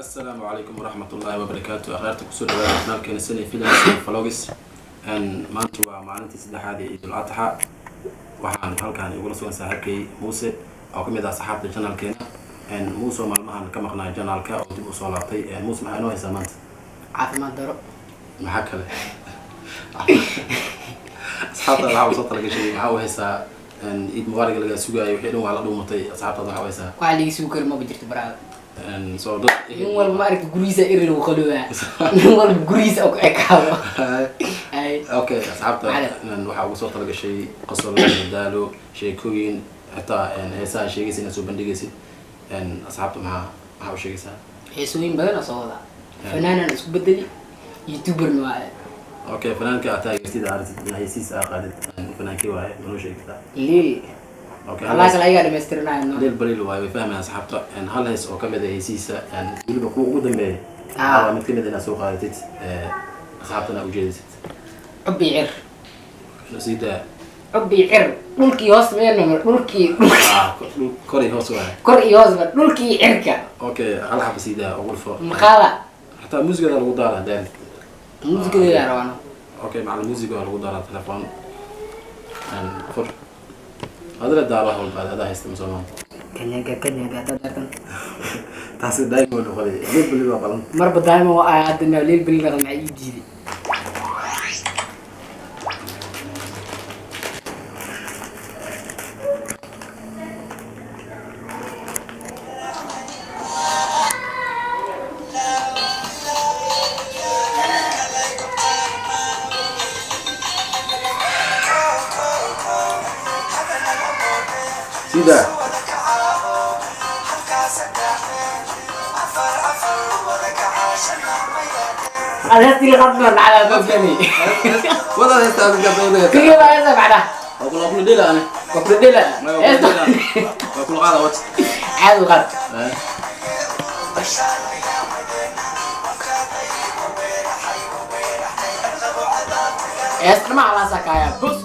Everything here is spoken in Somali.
Asalaamu calaykum waraxmat ullaahi wabarakaatu. Akhyaarta, kusoo dhawaada kanaalkeena Sani Films and Vlogs. Maanta waa maalintii saddexaad ee Ciidul Adxa. Waxaan halkaan igula sugan saaxiibkay Muuse oo kamid ah saxaabta channelkeena. Muuse oo maalmahan ka maqnaa channelka oo dib usoo laabtay. Muuse, maxaa inoo haysaa maanta? Caafimaad daro. Maxaa kale? Asxaabta waxaa usoo talagashay, maxaa u haysaa? Ciid mubaarag lagaa sugaayo, wixii dhan waa la dhuumatay. Asxaabtaada waxaa u haysaa? Waxaa liiga sugi karo maba jirto, baraada. Soo dad Nin walba ma aragta gurigiisa eri lagu qalooyaa, nin walba gurigiisa oo ku ekaado. Ay. Okay, asxaabta. Macallin. Waxaa ugu soo talagashay qosol, madaalo, sheekooyin, xitaa heesaha sheegaysa inaad soo bandhigaysid. Asxaabta maxaa u sheegaysaa? Heesooyin badan oo soo wadaa, fanaanan isku bedeli, youtuberna waa. Okay, fanaanka aad taageertid, aad aragtid in heesiisa aad qaadid, fanaankii waaye? Manoo sheegi kartaa? Liil. Okay. Allah kale ayagaa dhamaystirinayo no. Liil Baliil waaye, way fahmayaan asxaabta. Hal hees oo kamid ah heesihiisa, weliba kuwa ugu dambeeya, waa mid kamid inaad soo qaadatid, asxaabtana aad ujeedisid. Cubbi cir. Sii daa. Cubbi cir, dhulkii hoos meena, dhulkii dhulkii. Ah, kor iyo hoos waaye. Kor iyo hoosba, dhulkii cirka. Okay, hal xaba sii daa ugu dhufo. Maqaada. Xataa muusigada lagu daaraa daarid. Muusikadooda rabano. Okay, macal muusiga waa lagu daaraa. Telefoon fur, adila daaro, wax walba adaa haysta masoomaan. Kanyaga kanyaga haddaad dartan. Taasi daa'ima noqday, Liil Baliil waa balan. Marba daa'ima waa ay hadda Liil Baliil dhaqan maxaa ii diiday? Sida Adeertii la qadma dhacdaa ma fahmi. Wada heesta adiga dawda. Kaliya baa heesta macnaha. Waa kula dhela ane. Waa kula dhela. Waa kula dhela, waa kula qaada wad. Caadi u qaad. Heesta ma halaasaa kaaya bus.